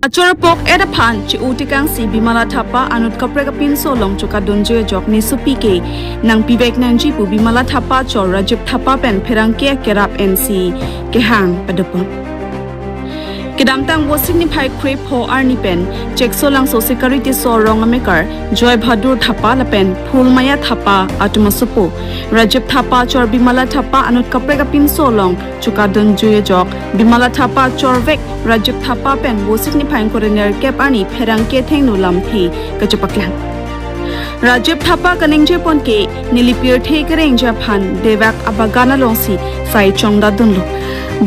Achor pok era phan chi utikang si Bimala Thapa anut kapre ka pinso long chuka donje jok ni supi ke nang pivek nang ji pu Bimala Thapa chor Rajib Thapa pen pherang ke kerap NC ke hang padupon. Kedamtang wasik ni phai khre pho arni pen chekso lang so security so rong amekar Joy Bhadur Thapa la pen Phulmaya Thapa atmasupo Rajib Thapa chor Bimala Thapa anut kapre ka pinso long chuka donje jok Bimala Thapa chor vek Rajib Thapa pen wasik ni phai korener kep ani pherang ke thengnu lamthi kachapaklang Rajib Thapa kanengje pon ke nilipir the kereng Japan devak abagana longsi sai chongda dunlo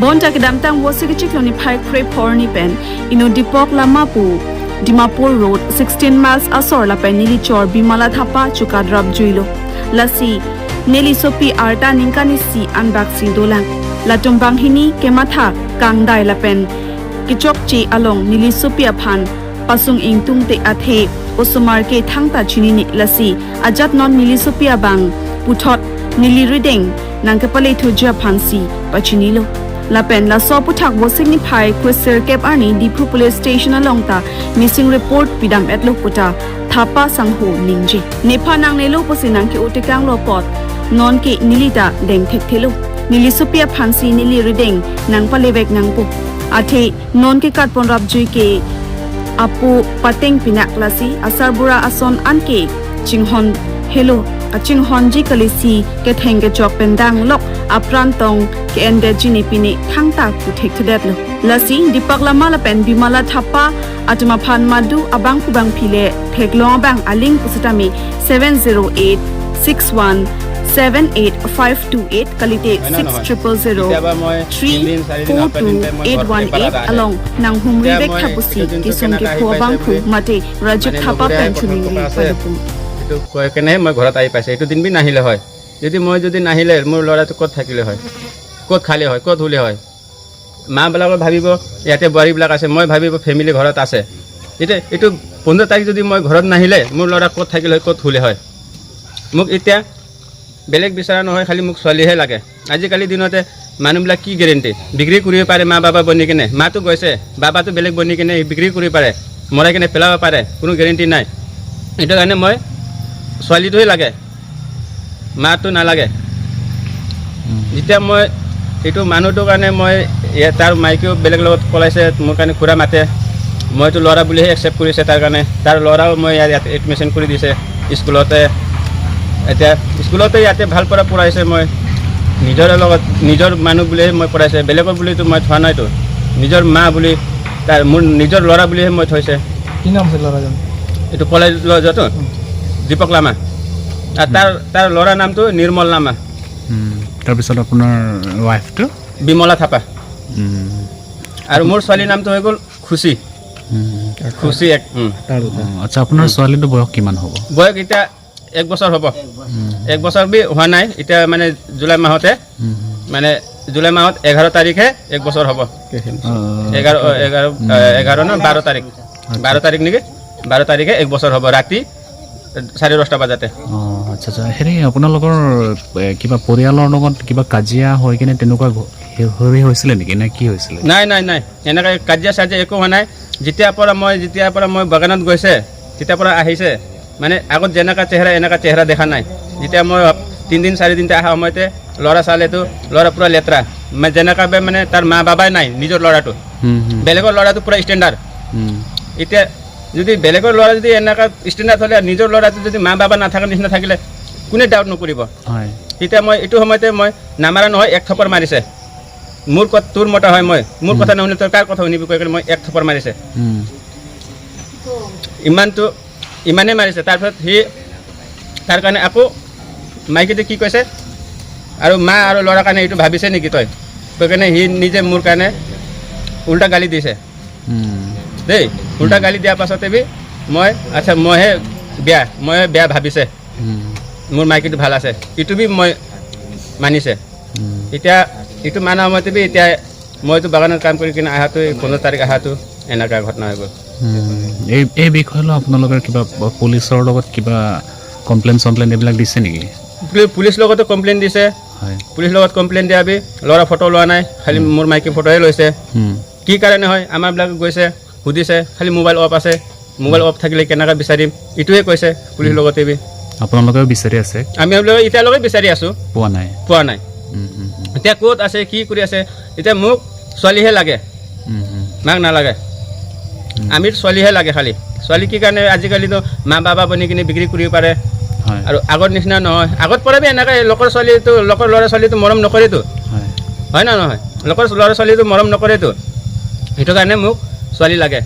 bonta ke damtang wosik chikloni phai khre phorni pen ino Dipok Lamapu Dimapur Road 16 miles asor la pen nili chor Bimala Thapa chukadrap juilo lasi neli sopi arta ningkani si anbak si dolang latumbang hini kematha kangdai la pen kichok chi along nili sopi aphan pasung ingtung te athe osumar ke thangta chini ni lasi ajat non nili sopi abang puthot nili rideng nangkapale thuja phansi pachinilo la pen la so puthak wosing ni phai kwesir kep ani Diphu police station along ta missing report pidam etlo puta Thapa sangho ningji nepha nang nelo pusinang ke utikang lo pot non ke nilita deng thek thelo nili supia phansi nili rideng nang palevek nang pu athe non ke kat pon rap jui ke apu pateng pinak lasi asar bura ason anke chinghon hello kachinghon ji kalisi ke thengke chok pendang lok apran tong ke ende jini pini thangta ku thek thedet lo lasi Dipak Lama la pen Bimala Thapa atma phan madu abang kubang phile theklong bang aling pusitami 708 61 78528 kalite 6000 কেতিয়াবা মই 3 তিনদিন চাৰিদিন 4 সপ্তাহ 2 দিনতে মই 8 ঘৰত 1 পেপাৰত 8 আহে। Along nang humri এতিয়া bek মই thapusi এইটো দিনটো kisum ke কেনেকৈ আহি phua পাইছে bang phu বুলি mate Rajib মানে Thapa লগৰীয়াই pen কথা chuni থকা আছে। padupum. সেইটো কৈ কেনেহে মই ঘৰত আহি পাইছোঁ। এইটো দিন বি নাহিলে হয়, যদি মই যদি নাহিলে মোৰ ল'ৰাটো ক'ত থাকিলে হয়, ক'ত খালে হয়, ক'ত শুলে হয়? মাবিলাকে ভাবিব ইয়াতে বোৱাৰীবিলাক আছে, মই ভাবিব ফেমিলি ঘৰত আছে। এতিয়া এইটো 15 তাৰিখ যদি মই ঘৰত নাহিলে মোৰ ল'ৰা ক'ত থাকিলে হয়, ক'ত শুলে হয়? মোক এতিয়া বেলেগ বিচৰা নহয়, খালি মোক ছোৱালীহে লাগে। আজিকালি দিনতে মানুহবিলাক কি গেৰেণ্টি, বিক্ৰী কৰিব পাৰে মা বাবা বনি কেনে। মাটো গৈছে, বাবাটো বেলেগ বনি কেনে বিক্ৰী কৰিব পাৰে, মৰাই কেনে পেলাব পাৰে, কোনো গেৰেণ্টি নাই। সেইটো কাৰণে মই ছোৱালীটোহে লাগে, মাটো নালাগে। যেতিয়া মই এইটো মানুহটোৰ কাৰণে মই ইয়াত তাৰ মাইকেও বেলেগ লগত পলাইছে, মোৰ কাৰণে খুৰা মাতে, মইতো ল'ৰা বুলিহে একচেপ্ট কৰিছে। তাৰ কাৰণে তাৰ ল'ৰাও মই ইয়াত এডমিশ্যন কৰি দিছে স্কুলতে। এতিয়া স্কুলতে ইয়াতে ভাল পৰা পঢ়াইছে। মই নিজৰে লগত নিজৰ মানুহ বুলিহে মই পঢ়াইছে, বেলেগৰ বুলিতো মই থোৱা নাইতো। নিজৰ মা বুলি তাৰ মোৰ নিজৰ ল'ৰা বুলিহে মই থৈছে। কি নাম আছিল ল'ৰাজন? এইটো কলেজ যোৱাটো দীপক লামা আৰু তাৰ ল'ৰাৰ নামটো নিৰ্মল লামা। তাৰপিছত আপোনাৰ ৱাইফটো? বিমলা থাপা। আৰু মোৰ ছোৱালীৰ নামটো হৈ গ'ল খুচি। খুচি এক। আচ্ছা, আপোনাৰ ছোৱালীটো বয়স কিমান হ'ব? বয়স এতিয়া এক বছৰ হ'ব, এক বছৰ বি হোৱা নাই এতিয়া, মানে জুলাই মাহতে, মানে জুলাই মাহত 11 তাৰিখে এক বছৰ হ'ব। 11 11 11 ন 12 তাৰিখ, 12 তাৰিখ নেকি, 12 তাৰিখে এক বছৰ হ'ব, ৰাতি 10:30 বজাতে। অঁ, আচ্ছা, হেৰি আপোনালোকৰ কিবা পৰিয়ালৰ লগত কিবা কাজিয়া হৈ কিনে তেনেকুৱা হেৰি হৈছিলে নেকি নে কি হৈছিলে? নাই নাই নাই, এনেকৈ কাজিয়া চাজিয়া একো হোৱা নাই। যেতিয়াৰ পৰা মই বাগানত গৈছে তেতিয়াৰ পৰা আহিছে, মানে আগত যেনেকুৱা চেহেৰা এনেকুৱা চেহেৰা দেখা নাই। যেতিয়া মই 3 দিন 4 দিন অহা সময়তে ল'ৰা চালেতো ল'ৰা পূৰা লেতেৰা, মানে যেনেকুৱা মানে তাৰ মা বাবাই নাই নিজৰ ল'ৰাটো। হুম, হুম, বেলেগৰ ল'ৰাটো পূৰা ষ্টেণ্ডাৰ্ড। এতিয়া যদি বেলেগৰ ল'ৰা যদি এনেকুৱা ষ্টেণ্ডাৰ্ড হ'লে, নিজৰ ল'ৰাটো যদি মা বাবা নাথাকাৰ নিচিনা থাকিলে কোনে ডাউট নকৰিব? তেতিয়া মই এইটো সময়তে মই নামাৰা নহয়, এক থপৰ মাৰিছে। মোৰ ক'ত তোৰ মতা হয়, মই মোৰ কথা নুশুনিলে তই কাৰ কথা শুনিবি কৈ কিনে মই এক থপৰ মাৰিছে। ইমানটো ইমানেই মাৰিছে। তাৰপিছত সি তাৰ কাৰণে আকৌ মাইকীটোৱে কি কৈছে, আৰু মা আৰু ল'ৰাৰ কাৰণে এইটো ভাবিছে নেকি তই কৈ কেনে সি নিজে মোৰ কাৰণে উল্টা গালি দিছে। দেই, উল্টা গালি দিয়াৰ পাছতে বি মই আচ্ছা মইহে বেয়া, মইহে বেয়া ভাবিছে, মোৰ মাইকীটো ভাল আছে, এইটো বি মই মানিছে। এতিয়া এইটো মানা সময়তে বি এতিয়া মইতো বাগানত কাম কৰি কিনে অহাটো 15 তাৰিখ অহাটো এনেকুৱা ঘটনা হৈ গ'ল। এই বিষয়লৈ আপোনালোকৰ কিবা পুলিচৰ লগত কিবা কমপ্লেইন চমপ্লেইন এইবিলাক দিছে নেকি? পুলিচ লগতো কমপ্লেইন দিছে। পুলিচ লগত কমপ্লেইন দিয়া বি ল'ৰা ফটো লোৱা নাই, খালি মোৰ মাইকী ফটোহে লৈছে। কি কাৰণে হয়, আমাৰবিলাক গৈছে, সুধিছে, খালি মোবাইল অফ আছে। মোবাইল অফ থাকিলে কেনেকৈ বিচাৰিম, এইটোৱে কৈছে পুলিচ লগতে বি। আপোনালোকেও বিচাৰি আছে? আমি আপোনালোকে এতিয়ালৈকে বিচাৰি আছোঁ। পোৱা নাই? পোৱা নাই। উম, উম, উম, এতিয়া ক'ত আছে, কি কৰি আছে। এতিয়া মোক ছোৱালীহে লাগে, উম, উম, মাক নালাগে। আমি ছোৱালীহে লাগে খালি। ছোৱালী কি কাৰণে আজিকালিতো মা বাবা বনি কিনে বিক্ৰী কৰিব পাৰে। হয়। আৰু আগৰ নিচিনা নহয়। আগত পৰা বি এনেকৈ লোকৰ ছোৱালীটো, লোকৰ ল'ৰা ছোৱালীটো মৰম নকৰেতো। হয়। হয় না নহয়? লোকৰ ল'ৰা ছোৱালীটো মৰম নকৰেতো। সেইটো কাৰণে মোক ছোৱালী লাগে।